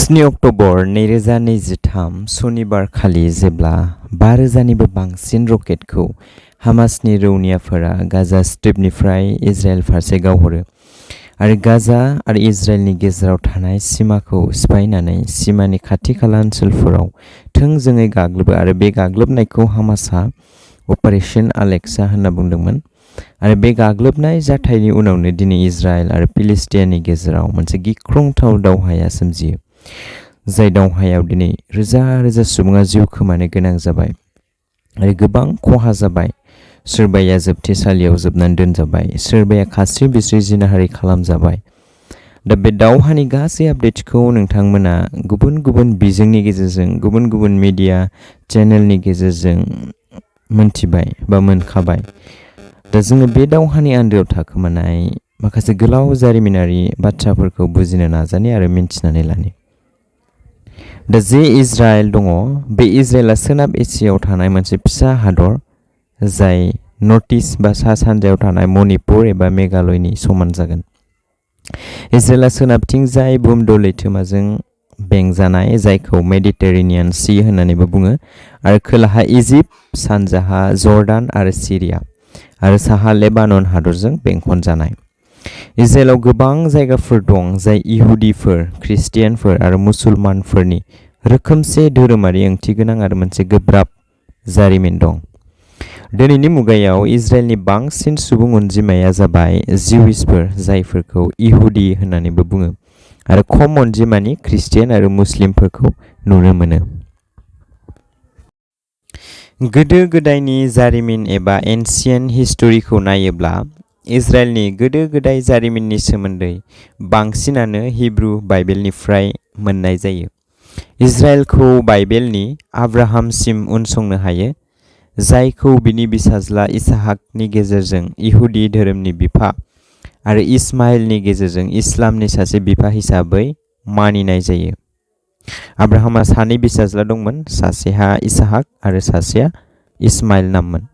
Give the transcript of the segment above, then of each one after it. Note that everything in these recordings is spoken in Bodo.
7 अक्ट'बर 2023 सनिबार खालि जेब्ला 5,000निबो बांसिन रकेटखौ हामासनि रौनियाफोरा गाजा स्ट्रिपनिफ्राय इजराइल फारसे गावहरो आरो गाजा आरो इजराइलनि गेजेराव थानाय सिमाखौ सिफायनानै सिमानि खाथि खाला ओनसोलफोराव थोंजोङै गाग्लोबो आरो बे गाग्लोबनायखौ हामासआ अपारेशन आलेक्सा होनना बुंदोंमोन आरो बे गाग्लोबनाय जाथायनि उनावनो दिनै इजराइल आरो फिलिस्टियाननि गेजेराव मोनसे गिख्रंथाव दावहाया सोमजियो जाय दावहायाव दिनै रोजा रोजा सुबुङा जिउ खोमानो गोनां जाबाय आरो गोबां खहा जाबाय। सोरबाया जोबथेसालियाव जोबनानै दोनजाबाय, सोरबाया खास्रि बिस्रि जिनाहारि खालामजाबाय। दा बे दावहानि गासै आपडेट्सखौ नोंथांमोना गुबुन गुबुन बिजोंनि गेजेरजों गुबुन गुबुन मिडिया चेनेलनि गेजेरजों मोनथिबाय बा मोनखाबाय। दा जोङो बे दावहानि आन्दोआव थाखोमानाय माखासे गोलाव जारिमिनारि बाथ्राफोरखौ बुजिनो नाजानि आरो मिन्थिनानै लानि। दा जे इजराइल दङ, बे इजराइलआ सोनाब एसियायाव थानाय मोनसे फिसा हादर जाय नर्थ इस्ट बा सा सानजायाव थानाय मणिपुर एबा मेघालयनि समान जागोन। इजराइलआ सोनाबथिंजाय भुमध्य लैथोमाजों बेंजानाय जायखौ मेडिटेरेनियान सी होननानैबो बुङो आरो खोलाहा इजिप्ट, सानजाहा जर्डान आरो सिरिया आरो साहा लेबानन हादरजों बेंखनजानाय। इजराइलाव गोबां जायगाफोर दं जाय इहुदिफोर, ख्रिस्टियानफोर आरो मुसलमानफोरनि रोखोमसे धोरोमारि ओंथिगोनां आरो मोनसे गोब्राब जारिमिन दं। दिनैनि मुगायाव इजराइलनि बांसिन सुबुं अनजिमाया जाबाय जिउइसफोर जायफोरखौ इहुदी होननानैबो बुङो आरो खम अनजिमानि ख्रिस्टियान आरो मुस्लिमफोरखौ नुनो मोनो। गोदो गोदायनि जारिमिन एबा एन्सियेन्ट हिस्टरिखौ नायोब्ला इजराइलनि गोदो गोदाय जारिमिननि सोमोन्दै बांसिनानो हिब्रु बाइबेलनिफ्राय मोननाय जायो। इजराइलखौ बाइबेलनि आब्राहामसिम उनसंनो हायो, जायखौ बिनि बिसाज्ला इसहाकनि गेजेरजों इहुदी धोरोमनि बिफा आरो इस्माइलनि गेजेरजों इस्लामनि सासे बिफा हिसाबै मानिनाय जायो। आब्राहामआ सानै बिसाज्ला दंमोन, सासेहा इसहाक आरो सासेया इस्माइल नाममोन।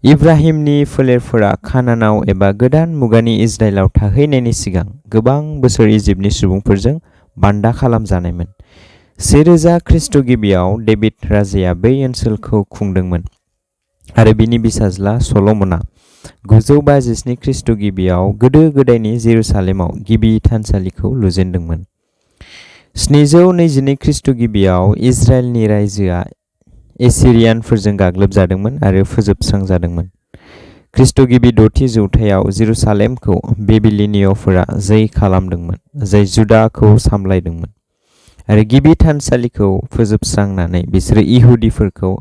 इब्राहिमनि फोलेरफोरा कानानाव एबा गोदान मुगानि इजराइलाव थाहैनायनि सिगां गोबां बोसोर इजिप्टनि सुबुंफोरजों बान्दा खालामजानायमोन। 1000 ख्रीष्टगिबियाव डेभिड राजाया बै ओनसोलखौ खुंदोंमोन आरो बिनि बिसाज्ला सल'मनआ 957 ख्रीष्टगिबियाव गोदो गोदायनि जेरुसालेमाव गिबि थानसालिखौ लुजेनदोंमोन। 722 ख्रीष्टगिबियाव इजराइलनि रायजोआ एसिरियानफोरजों गाग्लोबजादोंमोन आरो फोजोबस्रांजादोंमोन। ख्रीष्टगिबि 6थि जौथायाव जेरुसालेमखौ बेबिलनियफोरा जै खालामदोंमोन, जाय जुदाखौ सामलायदोंमोन आरो गिबि थानसालिखौ फोजोबस्रांनानै बिसोरो इहुदिफोरखौ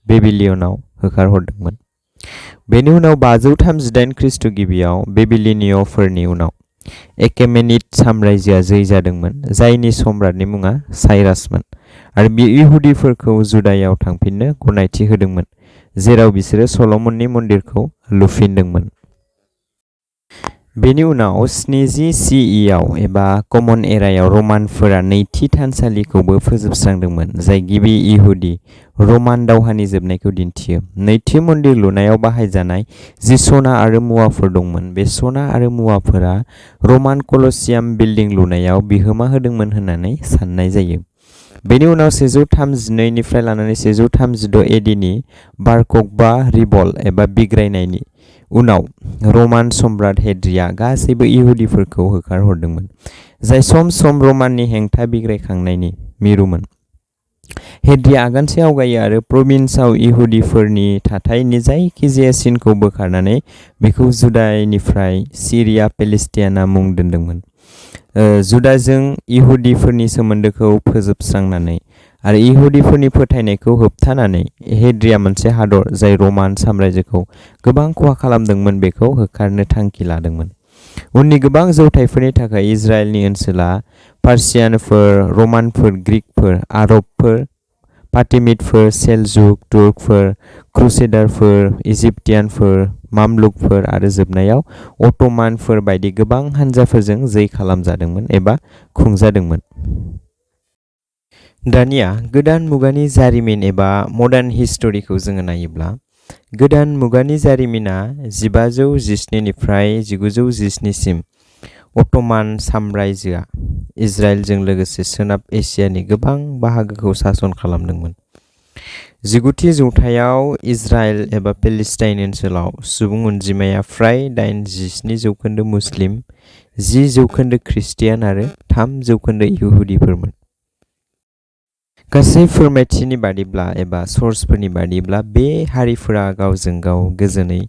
बेबिलनाव होखारहरदोंमोन। बेनि उनाव 538 ख्रीष्टगिबियाव बेबिलनियफोरनि उनाव एकेमेनिड साम्रायजोआ जै जादोंमोन, जायनि सम्राटनि मुङा साइरासमोन आरो बे इहुदिफोरखौ जुदायाव थांफिननो गनायथि होदोंमोन, जेराव बिसोरो सल'मननि मन्दिरखौ लुफिनदोंमोन। बेनि उनाव 70 CE आव एबा कमन एरायाव रमानफोरा नैथि थानसालिखौबो फोजोबस्रांदोंमोन, जाय गिबि इहुदी रमान दावहानि जोबनायखौ दिन्थियो। नैथि मन्दिर लुनायाव बाहायजानाय जि सना आरो मुवाफोर दंमोन, बे सना आरो मुवाफोरा रमान कलसियाम बिल्डिं लुनायाव बिहोमा होदोंमन होननानै साननाय जायो। बेनि उनाव 132 निफ्राय लानानै 136 एडीनि बार क'खबा रिभल्ट एबा बिग्रायनायनि उनाव रमान सम्राट हेड्रिया गासैबो इहुदिफोरखौ होखारहरदोंमोन, जाय सम सम रमाननि हेंथा बिग्रायखांनायनि मिरुमोन। हेड्रिया आगानसे आवगायो आरो प्रभिन्सआव इहुदिफोरनि थाथायनि जायखिजाया सिनखौ बोखारनानै बेखौ जुदानिफ्राय सिरिया पेलेस्टियाना मुं दोनदोंमोन। जुदाजों इहुदिफोरनि सोमोन्दोखौ फोजोबस्रांनानै आरो इहुदिफोरनि फोथायनायखौ होबथानानै हेड्रिया मोनसे हादर जाय रमान साम्रायजोखौ गोबां खहा खालामदोंमोन बेखौ होखारनो थांखि लादोंमोन। उननि गोबां जौथायफोरनि थाखाय इजराइलनि ओनसोला पार्सियानफोर, रमानफोर, ग्रीकफोर, आरबफोर, फातिमिदफोर, सेलजुक, तुर्कफोर, क्रुसेडारफोर, इजिप्टियानफोर, मामलुकफोर आरो जोबनायाव अट'मानफोर बायदि गोबां हानजाफोरजों जै खालामजादोंमोन एबा खुंजादोंमोन। दानिया गोदान मुगानि जारिमिन एबा मडार्न हिस्टरिखौ जोङो नायोब्ला गोदान मुगानि जारिमिना 1517 निफ्राय 1917 सिम अट'मान साम्रायजोआ इजराइलजों लोगोसे सोनाब एसियानि गोबां बाहागोखौ सासन खालामदोंमोन। 19थि जौथायाव इजराइल एबा पेलेस्टाइन ओनसोलाव सुबुं अनजिमाया फ्राय 87% मुस्लिम, 10% ख्रिस्टियान आरो 3% इहुदिफोरमोन। गासै फोरमायथिनि बादिब्ला एबा सर्सफोरनि बादिब्ला बे हारिफोरा गावजों गाव गोजोनै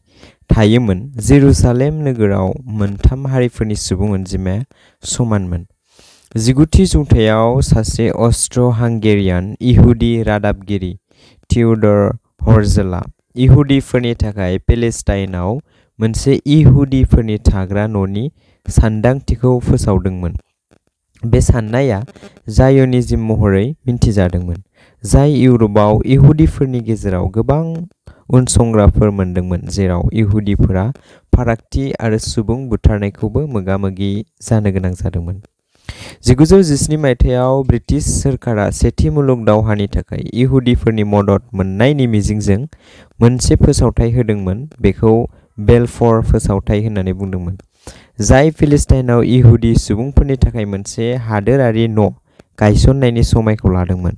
थायोमोन। जेरुसालेम नोगोराव मोनथाम हारिफोरनि सुबुं अनजिमाया समानमोन। 19थि जौथायाव सासे अस्ट्रो-हांगेरियान इहुदि रादाबगिरि थिउडर हर्जलआ इहुदिफोरनि थाखाय पेलेस्टाइनआव मोनसे इहुदिफोरनि थाग्रा न'नि सानदांथिखौ फोसावदोंमोन। बे साननाया जायनिज्म महरै मिन्थिजादोंमोन, जाय इउर'पआव इहुदिफोरनि गेजेराव गोबां उनसंग्राफोर मोनदोंमोन, जेराव इहुदिफोरा फारागथि आरो सुबुं बुथारनायखौबो मोगा-मोगि जानो गोनां जादोंमोन। 1917 मायथाइयाव ब्रिटिश सोरखारा सेथि मुलुग दावहानि थाखाय इहुदिफोरनि मदद मोन्नायनि मिजिंजों मोनसे फोसावथाय होदोंमोन। बेखौ बेलफर फोसावथाय होननानै बुंदोंमोन, जाय पेलेस्टाइनआव इहुदि सुबुंफोरनि थाखाय मोनसे हादोरारि न' गायसननायनि समायखौ लादोंमोन।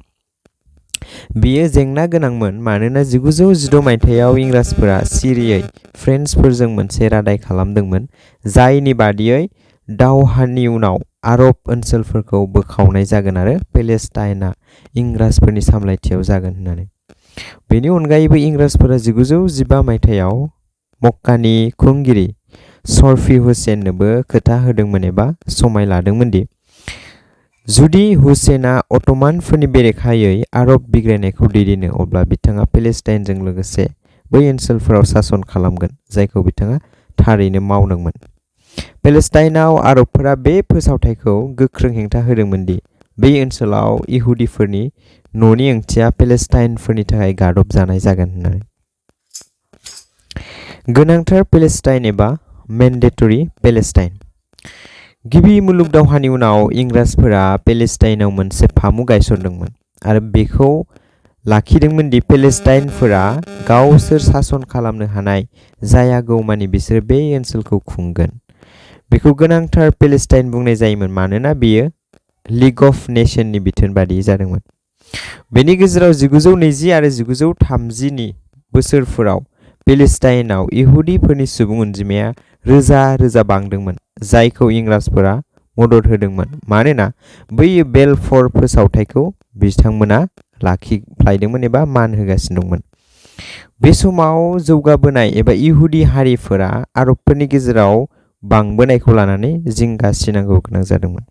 बेयो जेंना गोनांमोन मानोना 1912 मायथाइयाव इंराजफोरा सिरियै फ्रेन्सफोरजों मोनसे रादाय खालामदोंमोन, जायनि बादियै दावहानि उनाव आरब ओनसोलफोरखौ बोखावनाय जागोन आरो पेलेस्टाइनआ इंराजफोरनि सामलायथियाव जागोन होननानै। बेनि अनगायैबो इंराजफोरा 1915 मायथाइयाव मक्कानि खुंगिरि शरफी हुसैननोबो खोथा होदोंमोन एबा समाय लादोंमोन दि जुदि हुसैनआ अट'मानफोरनि बेरेखायै आरब बिग्रायनायखौ दैदेनो, अब्ला बिथाङा पेलेस्टाइनजों लोगोसे बै ओनसोलफोराव सासन खालामगोन जायखौ बिथाङा थारैनो मावदोंमोन। पेलेस्टाइनआव आरबफोरा बे फोसावथायखौ गोख्रों हेंथा होदोंमोन दि बै ओनसोलाव इहुदिफोरनि न'नि ओंथिया पेलेस्टाइनफोरनि थाखाय गादबजानाय जागोन होननानै। गोनांथार पेलेस्टाइन एबा मेन्डेटरि पेलेस्टाइन। गिबि मुलुग दावहानि उनाव इंराजफोरा पेलेस्टाइनआव मोनसे फामु गायसनदोंमोन आरो बेखौ लाखिदोंमोन दि पेलेस्टाइनफोरा गावसोर सासन खालामनो हानाय जायागौमानि बिसोर बे ओनसोलखौ खुंगोन। बेखौ गोनांथार पेलेस्टाइन बुंनाय जायोमोन मानोना बेयो लीग अफ नेशननि बिथोन बादियै जादोंमोन। बेनि गेजेराव 1920 आरो 1930 नि बोसोरफोराव पेलेस्टाइनआव इहुदिफोरनि सुबुं अनजिमाया रोजा रोजा बांदोंमोन, जायखौ इंराजफोरा मदद होदोंमोन मानोना बै बेलफर फोसावथायखौ बिथांमोना लाखिफ्लायदोंमोन एबा मान होगासिनो दंमोन। बे समाव जौगाबोनाय एबा इहुदि हारिफोरा आरबफोरनि गेजेराव बांबोनायखौ लानानै जिंगा सिनांगौ गोनां जादोंमोन।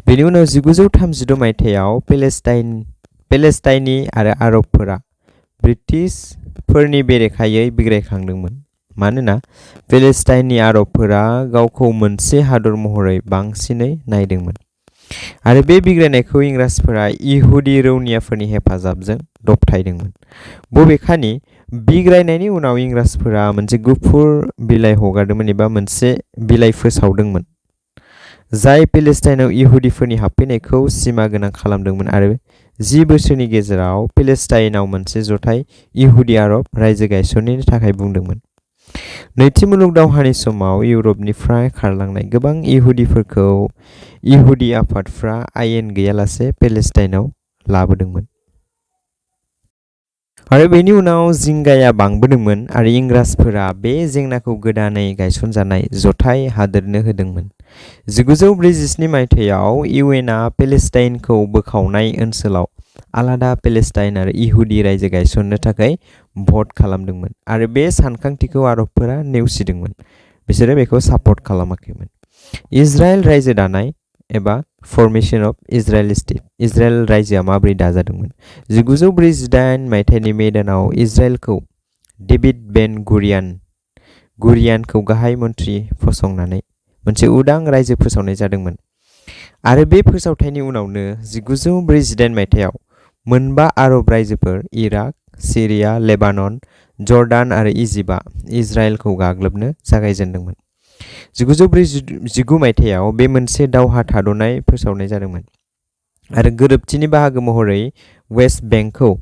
बेनि उनाव 1936 मायथाइयाव पेलेस्टाइनी आरो आरबफोरा ब्रिटिशफोरनि बेरेखायै बिग्रायखांदोंमोन मानोना पेलेस्टाइननि आरबफोरा गावखौ मोनसे हादर महरै बांसिनै नायदोंमोन आरो बे बिग्रायनायखौ इंराजफोरा इहुदि रौनियाफोरनि हेफाजाबजों दबथायदोंमोन। बबेखानि बिग्रायनायनि उनाव इंराजफोरा मोनसे गुफुर बिलाइ हगारदोंमोन एबा मोनसे बिलाइ फोसावदोंमोन, जाय पेलेस्टाइनआव इहुदिफोरनि हाबफैनायखौ सिमा गोनां खालामदोंमोन आरो 10 बोसोरनि गेजेराव पेलेस्टाइनआव मोनसे जथाय इहुदि आरब रायजो गायसननायनि थाखाय बुंदोंमोन। नैथि मुलुग दावहानि समाव इउरपनिफ्राय खारलांनाय गोबां इहुदिफोरखौ इहुदि आफादफ्रा आयेन गैयालासे पेलेस्टाइनआव लाबोदोंमोन। आरो बेनि उनाव जिंगाया बांबोदोंमोन आरो इंराजफोरा बे जेंनाखौ गोदानै गायसनजानाय जथाय हादोरनो होदोंमोन। 1947 मायथाइयाव इउएनआ पेलेस्टाइनखौ बोखावनाय ओनसोलाव आलादा पेलेस्टाइन आरो इहुदि रायजो गायसननो थाखाय भट खालामदोंमोन आरो बे सानखांथिखौ आरबफोरा नेवसिदोंमोन। बिसोरो बेखौ सापर्ट खालामाखैमोन। इजराइल रायजो दानाय एबा formation of Israel state. Israel रायजोआ माबोरै दाजादोंमोन? 1948 मायथाइनि मे दानाव इजराइलखौ डेभिड बेन गुरियानखौ गाहाय मन्थ्रि फसंनानै मोनसे उदां रायजो फोसावनाय जादोंमोन आरो बे फोसावथायनि उनावनो 1948 मायथाइयाव मोनबा आरब रायजोफोर इराक, सिरिया, लेबानन, जर्डान आरो इजिप्टआ इजराइलखौ गाग्लोबनो जागायजेनदोंमोन। 1949 मायथाइयाव बे मोनसे दावहा थाद'नाय फोसावनाय जादोंमोन आरो गोरोबथिनि बाहागो महरै वेस्ट बेंकखौ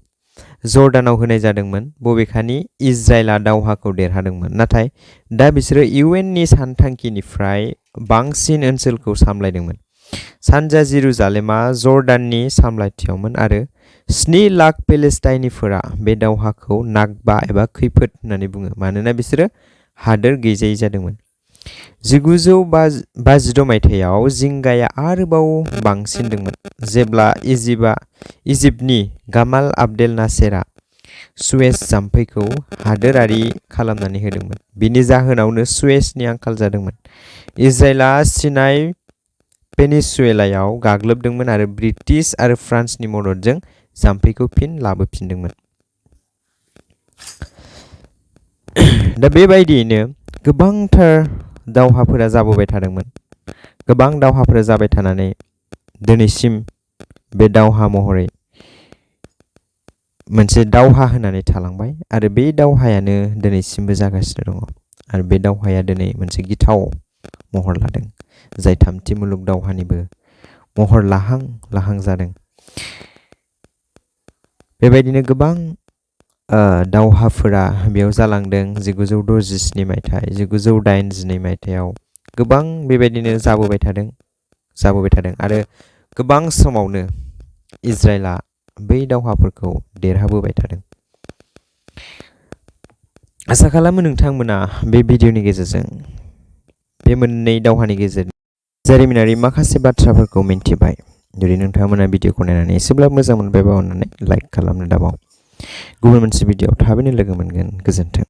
जर्डानाव होनाय जादोंमोन। बबेखानि इजराइलआ दावहाखौ देरहादोंमोन, नाथाय दा बिसोरो इउएननि सानथांखिनिफ्राय बांसिन ओनसोलखौ सामलायदोंमोन। सानजा जेरुजालेमा जर्डाननि सामलायथियावमोन आरो 7 लाख पेलेस्टाइनिफोरा बे दावहाखौ नागबा एबा खैफोद होननानै बुङो मानोना बिसोरो हादोर गैजायै जादोंमोन। 1952 मायथाइयाव जिंगाया आरोबाव बांसिनदोंमोन जेब्ला इजिप्टनि गामाल आब्देल नासेरआ सुएज जाम्फैखौ हादोरारि खालामनानै होदोंमोन। बिनि जाहोनावनो सुएजनि आंखाल जादोंमोन। इजराइलआ सिनाइ पेनिनसुलायाव गाग्लोबदोंमोन आरो ब्रिटिश आरो फ्रान्सनि मददजों जाम्फैखौ फिन लाबोफिनदोंमोन। दा बेबायदियैनो गोबांथार दावहाफोरा जाबोबाय थादोंमोन। गोबां दावहाफोरा जाबाय थानानै दिनैसिम बे दावहा महरै मोनसे दावहा होनानै थालांबाय आरो बे दावहायानो दिनैसिमबो जागासिनो दङ आरो बे दावहाया दिनै मोनसे गिथाव महर लादों जाय थामथि मुलुग दावहानिबो महर लाहां जादों। बेबायदिनो गोबां दावहाफोरा बेयाव जालांदों। 1967 मायथाइ 1982 मायथाइयाव गोबां बेबायदिनो जाबोबाय थादों आरो गोबां समावनो इजराइलआ बै दावहाफोरखौ देरहाबोबाय थादों। आसा खालामो नोंथांमोना बे भिडिअनि गेजेरजों बे मोननै दावहानि गेजेरजों जारिमिनारि माखासे बाथ्राफोरखौ मिन्थिबाय। जुदि नोंथांमोना भिडिअखौ नायनानै एसेब्लाबो मोजां मोनबायबा अननानै लाइक खालामनो दाबाव। गुबुन मोनसे भिडिअआव थाबैनो लोगो मोनगोन। गोजोन्थों।